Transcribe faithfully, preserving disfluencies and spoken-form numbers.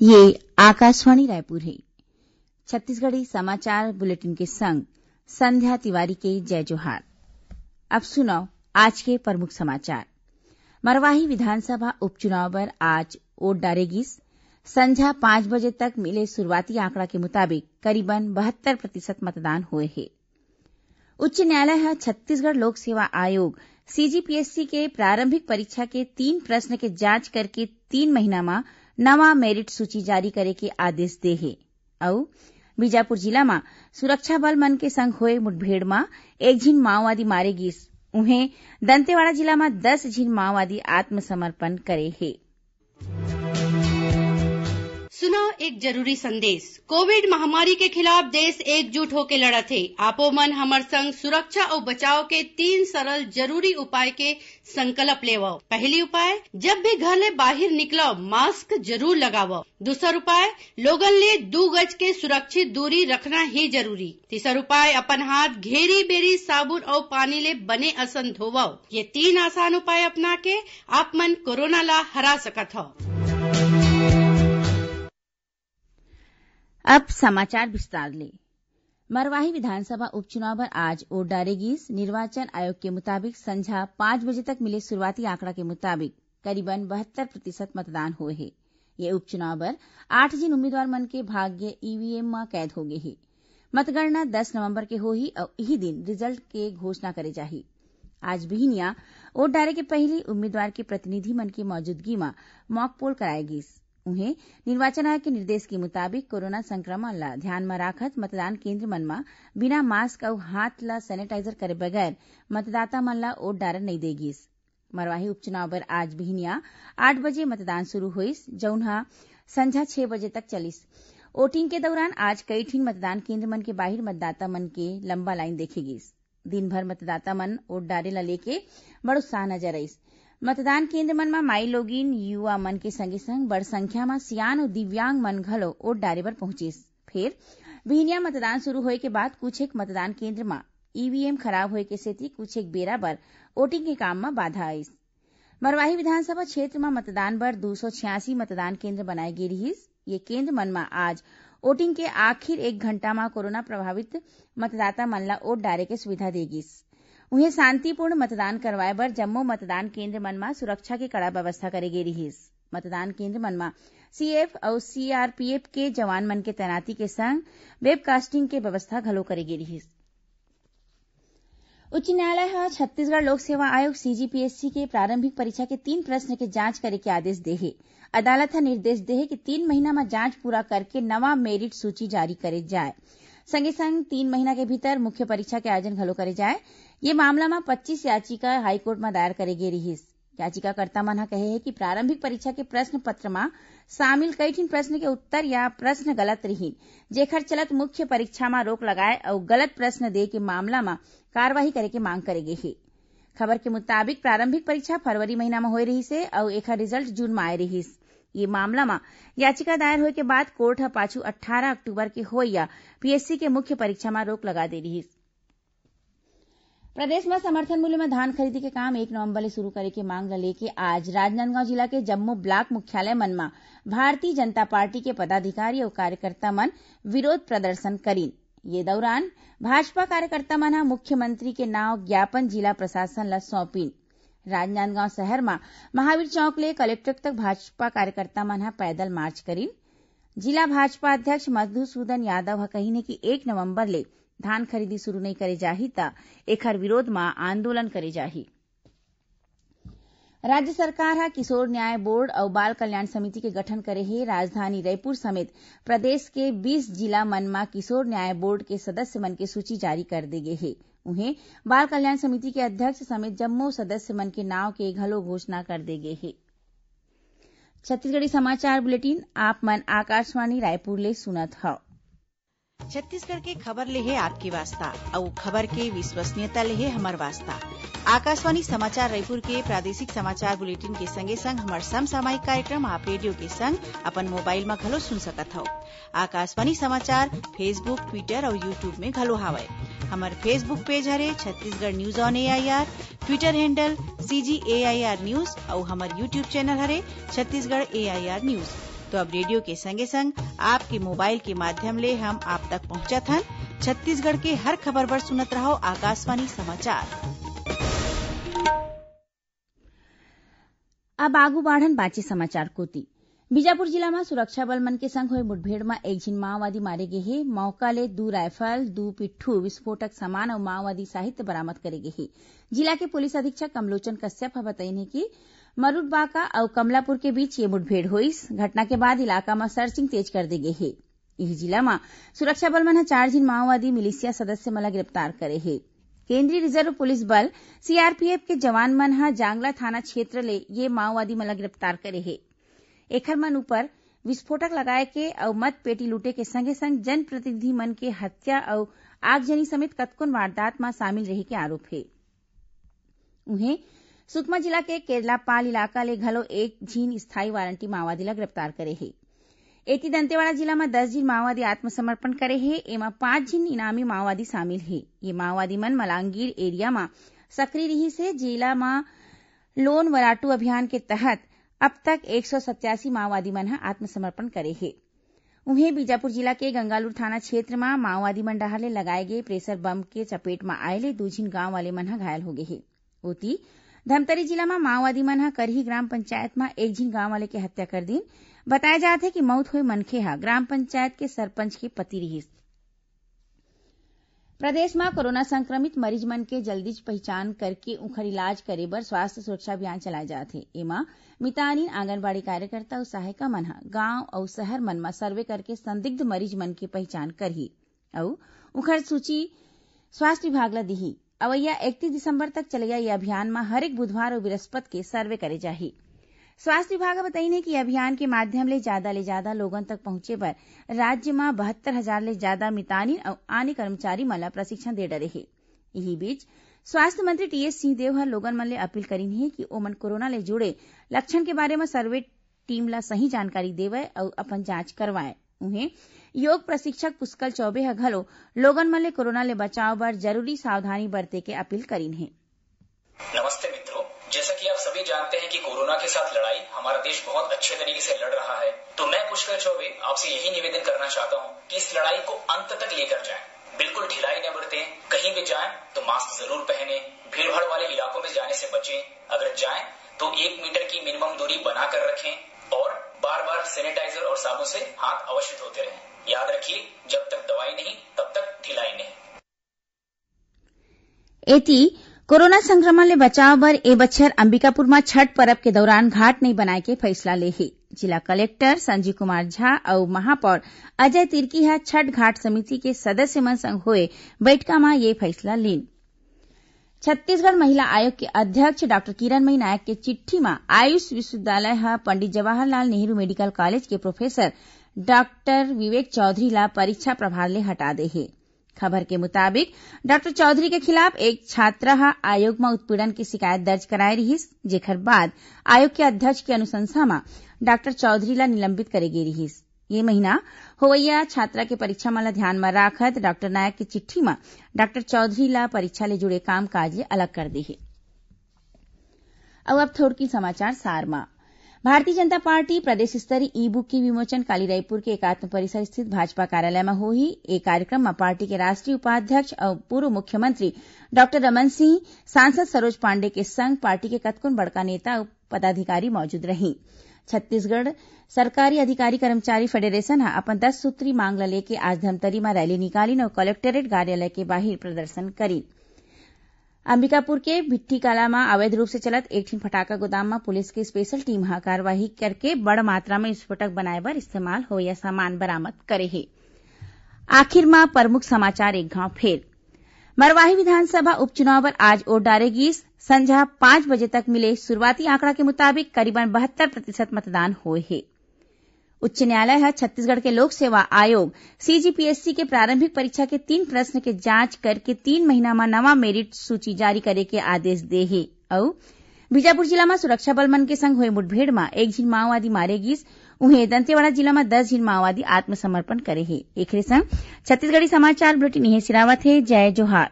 ये आकाशवाणी रायपुर हे। छत्तीसगढ़ी समाचार बुलेटिन के संग संध्या तिवारी के जय जोहार। अब सुनव आज के प्रमुख समाचार। मरवाही विधानसभा उपचुनाव बर आज वोट डारे गिस। संझा पाँच बजे तक मिले शुरुआती आंकड़ा के मुताबिक करीबन बहत्तर प्रतिशत मतदान होए हे। उच्च न्यायालय ह छत्तीसगढ़ लोक सेवा आयोग, सीजीपीएससी, के प्रारंभिक परीक्षा के तीन प्रश्न के जांच करके तीन महीना म नवा मेरिट सूची जारी करे के आदेश दे हे। अउ बीजापुर जिला म सुरक्षा बल मन के संग होए मुठभेड़ म एक झिन माओवादी मारे गिस। उहें, दंतेवाड़ा जिला म दस झिन माओवादी आत्मसमर्पण करे हे। सुनव एक जरूरी संदेश। कोविड महामारी के खिलाफ देश एकजुट होके लड़त हे। आपो मन हमर संग सुरक्षा अउ बचाव के तीन सरल जरूरी उपाय के संकल्प लेवव। पहली उपाय, जब भी घर ले बाहिर निकलव, मास्क जरूर लगावव। दूसर उपाय, लोगन ले दू गज के सुरक्षित दूरी रखना ही जरूरी। तीसर उपाय, अपन हाथ घेरी बेरी साबुन अउ पानी ले बने असन धोवव। ये तीन आसान उपाय अपना के आप मन कोरोना ला हरा सकत हव। अब समाचार विस्तार ले। मरवाही विधानसभा उपचुनाव बर आज वोट डारे गिस। निर्वाचन आयोग के मुताबिक संझा पाँच बजे तक मिले शुरुआती आंकड़ा के मुताबिक करीबन बहत्तर प्रतिशत मतदान होए हे। ये उपचुनाव बर आठ झिन उम्मीदवार मन के भाग्य ईवीएम म कैद हो गे हे। मतगणना दस नवंबर के होही अउ इही दिन रिजल्ट के घोषणा करे जाही। आज बिहिनिया वोट डारे के पहिली उम्मीदवार के प्रतिनिधि मन के मौजूदगी म मॉक पोल कराए गिस। उहें, निर्वाचन आयोग के निर्देश के मुताबिक कोरोना संक्रमण ला ध्यान म राखत मतदान केंद्र मन म बिना मास्क अउ हाथ ला सैनिटाइजर करे बगैर मतदाता मन ला वोट डारे नइ दे गिस। मरवाही उपचुनाव बर आज बिहिनिया आठ बजे मतदान शुरू होइस, जउन ह संझा छह बजे तक चलिस। वोटिंग के दौरान आज कई ठिन मतदान केंद्र मन के बाहिर मतदाता मन के लंबा लाइन देखे गिस। दिन भर मतदाता मन वोट डारे ला लेके बड़ उत्साह नजर आइस। मतदान केंद्र मन म माई लोगिन, युवा मन के संगे संग बड़ संख्या म सियान अउ दिव्यांग मन घलो वोट डारे बर पहुंचिस। फेर बिहिनिया मतदान शुरू होए के बाद कुछ एक मतदान केंद्र म ईवीएम खराब होए के सेती कुछ एक बेरा बर वोटिंग के काम म बाधा आइस। मरवाही विधानसभा क्षेत्र म मतदान बर दू सौ छियासी मतदान केंद्र बनाए गे रिहिस। ये केंद्र मन म आज वोटिंग के आखिर एक घंटा म कोरोना प्रभावित मतदाता मन ल वोट डारे के सुविधा दे गिस। उहें, शांतिपूर्ण मतदान करवाए बर जम्मो मतदान केंद्र मन म सुरक्षा के कड़ा व्यवस्था करे गे रिहिस। मतदान केंद्र मन म सीएफ अउ सीआरपीएफ के जवान मन के तैनाती के संग वेबकास्टिंग के व्यवस्था घलो करे गे रिहिस। उच्च न्यायालय ह छत्तीसगढ़ लोक सेवा आयोग, सीजीपीएससी, के प्रारंभिक परीक्षा के तीन प्रश्न के जांच करे के आदेश दे हे। अदालत ह निर्देश दे हे कि तीन महीना म जांच पूरा करके नवा मेरिट सूची जारी करे जाए। संगे संग तीन महीना के भीतर मुख्य परीक्षा के आयोजन घलो करे जाए। ये मामला म पच्चीस याचिका हाईकोर्ट म दायर करे गे रिहिस। याचिकाकर्ता मन ह कहे हे कि प्रारंभिक परीक्षा के प्रश्न पत्र म शामिल कई ठिन प्रश्न के उत्तर या प्रश्न गलत रिहिन, जेखर चलत मुख्य परीक्षा म रोक लगाए अउ गलत प्रश्न दे के मामला म कार्रवाई करे के मांग करे गे हे। खबर के मुताबिक, प्रारंभिक परीक्षा फरवरी महीना म होए रिहिस हे अउ एखर रिजल्ट जून म आए रिहिस। ये मामला म याचिका दायर होए के बाद कोर्ट ह पाछू अट्ठारह अक्टूबर के होइया पीएससी के मुख्य परीक्षा म रोक लगा दे रिहिस। प्रदेश म समर्थन मूल्य म धान खरीदी के काम एक नवंबर ले शुरू करे के मांग ल लेके आज राजनांदगांव जिला के जम्मो ब्लॉक मुख्यालय मन म भारतीय जनता पार्टी के पदाधिकारी अउ कार्यकर्ता मन विरोध प्रदर्शन करिन। ये दौरान भाजपा कार्यकर्ता मन ह मुख्यमंत्री के नाव ज्ञापन जिला प्रशासन ल सौंपिन। राजनांदगांव शहर म महावीर चौक ले कलेक्ट्रेट तक भाजपा कार्यकर्ता मन ह पैदल मार्च करिन। जिला भाजपा अध्यक्ष मधुसूदन यादव ह कहिन हे कि एक नवंबर ले धान खरीदी शुरू नइ करे जाही, त एखर विरोध म आंदोलन करे जाही। राज्य सरकार ह किशोर न्याय बोर्ड अउ बाल कल्याण समिति के गठन करे हे। राजधानी रायपुर समेत प्रदेश के बीस जिला मन म किशोर न्याय बोर्ड के सदस्य मन के सूची जारी कर दे गे हे। उहें, बाल कल्याण समिति के अध्यक्ष समेत जम्मो सदस्य मन के नाव के घलो घोषणा कर दे गे हे। छत्तीसगढ़ी समाचार बुलेटिन आप मन आकाशवाणी रायपुर ले सुनत हव। छत्तीसगढ़ के खबर ले हे आपके वास्ता, अउ खबर के विश्वसनीयता ले हे हमर वास्ता। आकाशवाणी समाचार रायपुर के प्रादेशिक समाचार बुलेटिन के संगे संग हमर समसामयिक कार्यक्रम आप रेडियो के संग अपन मोबाइल म घलो सुन सकत हव। आकाशवाणी समाचार Facebook, Twitter अउ YouTube में घलो हावय। हमर Facebook पेज हरे Chhattisgarh news on AIR, Twitter handle CG AIR news अउ हमर YouTube चैनल हरे छत्तीसगढ़ एआईआर न्यूज। तो अब रेडियो के संगे संग आपके मोबाइल के माध्यम ले हम आप तक पहुंचत हन। छत्तीसगढ़ के हर खबर बर सुनत रहो आकाशवाणी समाचार। अब आगू बाढ़न बांचे समाचार कोति। बीजापुर जिला म सुरक्षा बल मन के संग होए मुठभेड़ म एक झिन माओवादी मारे गे हे। मौका ले दू रायफल, दू पिट्ठू, विस्फोटक सामान अउ माओवादी साहित्य बरामद करे गे हे। जिला के पुलिस अधीक्षक कमलोचन कश्यप ह बतईन हे कि मरुडबाका अउ कमलापुर के बीच ये मुठभेड़ होइस। घटना के बाद इलाका म सर्चिंग तेज कर दे गे हे। इही जिला म सुरक्षा बल मन ह चार झिन माओवादी मिलिशिया सदस्य मन ल गिरफ्तार करे हे। केंद्रीय रिजर्व पुलिस बल, सीआरपीएफ के जवान मन ह जांगला थाना क्षेत्र ले ये माओवादी मन ल गिरफ्तार करे हे। एखर मन ऊपर विस्फोटक लगाए के अउ मत पेटी लूटे के संगे संग जनप्रतिनिधि मन के हत्या अउ आगजनी समेत कतकोन वारदात म शामिल रहे के आरोप हे। उहें, सुकमा जिला के केरलापाल इलाका ले घलो एक झिन स्थायी वारंटी माओवादी ल गिरफ्तार करे हे। एती दंतेवाड़ा जिला म दस झिन माओवादी आत्मसमर्पण करे हे। एमा पांच झिन इनामी माओवादी शामिल हे। ये माओवादी मन मलांगीर एरिया म सक्रिय रिहिस हे। जिला म लोन वराटू अभियान के तहत अब तक एक सौ सत्यासी माओवादी मन ह आत्मसमर्पण करे हे। उहें, बीजापुर जिला के गंगालूर थाना क्षेत्र म माओवादी मन डहार ले लगाए गे प्रेशर बम के चपेट म आए ले दू झिन गांव वाले मन ह घायल हो गे हे। ओती, धमतरी जिला म माओवादी मन ह करही ग्राम पंचायत म एक झिन गांव वाले के हत्या कर दीन। बताया जात हे कि मउत होए मनखे ह ग्राम पंचायत के सरपंच के पति रिहिस। प्रदेश म कोरोना संक्रमित मरीज मन के जल्दीच पहिचान करके उंखर इलाज करे बर स्वास्थ्य सुरक्षा अभियान चलाए जात हे। एमा मितानिन, आंगनबाड़ी कार्यकर्ता अउ सहायिका मन ह गांव अउ शहर मन म सर्वे करके संदिग्ध मरीज मन के पहिचान करही अउ उंखर सूची स्वास्थ्य विभाग ल दिही। अवइया इकतीस दिसंबर तक चलइया ये अभियान म हरेक बुधवार अउ बृहस्पत के सर्वे करे जाही। स्वास्थ्य विभाग ह बतईन हे कि अभियान के माध्यम ले जादा ले जादा लोगन तक पहुंचे बर राज्य म बहत्तर हजार ले जादा मितानिन अउ आने कर्मचारी मन ल प्रशिक्षण दे डरे हे। इही बीच, स्वास्थ्य मंत्री टीएस सिंहदेव ह लोगन मन ले अपील करीन हे कि ओमन कोरोना ले जुड़े लक्षण के बारे म सर्वे टीम ल सही जानकारी देवय अउ अपन जांच करवाय। उहें, योग प्रशिक्षक पुष्कल चौबे ह घलो लोगन मन ले कोरोना ले बचाव बर जरूरी सावधानी बरते के अपील करीन हे। नमस्ते मित्रों, जैसा कि आप सभी जानते हैं कि कोरोना के साथ लड़ाई हमारा देश बहुत अच्छे तरीके से लड़ रहा है, तो मैं पुष्कर चौबे आपसे यही निवेदन करना चाहता हूँ कि इस लड़ाई को अंत तक लेकर जाएं। बिल्कुल ढिलाई न बरतें, कहीं भी जाएं तो मास्क जरूर पहनें, भीड़भाड़ वाले इलाकों में जाने से बचें, अगर जाएं तो एक मीटर की मिनिमम दूरी बनाकर रखें और बार-बार सैनिटाइजर और साबुन से हाथ अवश्य धोते रहें। याद रखिए, जब तक दवाई नहीं, तब तक ढिलाई नहीं। एती, कोरोना संक्रमण ले बचाव बर ए बछर अंबिकापुर म छठ परब के दौरान घाट नइ बनाए के फैसला ले हे। जिला कलेक्टर संजीव कुमार झा अउ महापौर अजय तिर्की ह छठ घाट समिति के सदस्य मन संग होए बइठका म ये फैसला लीन। छत्तीसगढ़ महिला आयोग के अध्यक्ष डॉक्टर किरणमयी नायक के चिट्ठी म आयुष विश्वविद्यालय ह पंडित जवाहरलाल नेहरू मेडिकल कॉलेज के प्रोफेसर डॉक्टर विवेक चौधरी ला परीक्षा प्रभार ले हटा दे हे। खबर के मुताबिक, डॉक्टर चौधरी के खिलाफ एक छात्रा ह आयोग म उत्पीड़न के शिकायत दर्ज कराए रिहिस, जेखर बाद आयोग के अध्यक्ष के अनुशंसा म डॉक्टर चौधरी ला निलंबित करे गे रिहिस। ये महीना होवइया छात्रा के परीक्षा मन ल ध्यान म राखत डॉक्टर नायक के चिट्ठी म डॉक्टर चौधरी ला परीक्षा ले जुड़े कामकाज ले अलग कर दे हे। अउ अब थोड़की समाचार सार म। भारतीय जनता पार्टी प्रदेश स्तरीय ई-बुक के विमोचन काली रायपुर के एकात्म परिसर स्थित भाजपा कार्यालय म होही। ए कार्यक्रम म पार्टी के राष्ट्रीय उपाध्यक्ष अउ पूर्व मुख्यमंत्री डॉक्टर रमन सिंह, सांसद सरोज पांडे के संग पार्टी के कतकोन बड़का नेता अउ पदाधिकारी मौजूद रही। छत्तीसगढ़ सरकारी अधिकारी कर्मचारी फेडरेशन ह अपन दस सूत्री मांग ल लेके आज धमतरी म रैली निकालिन अउ कलेक्टोरेट कार्यालय के बाहिर प्रदर्शन करिन। अंबिकापुर के भिट्ठीकला म अवैध रूप से चलत एक ठिन फटाका गोदाम म पुलिस के स्पेशल टीम ह कार्रवाई करके बड़ मात्रा म विस्फोटक बनाए बर इस्तेमाल होवइया सामान बरामद करे हे। आखिर म प्रमुख समाचार एक घांव फेर। मरवाही विधानसभा उपचुनाव बर आज वोट डारे गिस। संझा पाँच बजे तक मिले शुरुआती आंकड़ा के मुताबिक करीबन बहत्तर प्रतिशत मतदान होए हे। उच्च न्यायालय ह छत्तीसगढ़ के लोक सेवा आयोग, सीजीपीएससी, के प्रारंभिक परीक्षा के तीन प्रश्न के जांच करके तीन महीना म नवा मेरिट सूची जारी करे के आदेश दे हे। अउ बीजापुर जिला म सुरक्षा बल मन के संग होए मुठभेड़ म एक झिन माओवादी मारे गिस। उहें, दंतेवाड़ा जिला म दस झिन माओवादी आत्मसमर्पण करे हे। एखरे संग छत्तीसगढ़ी समाचार बुलेटिन इहें सिरावत हे। जय जोहार।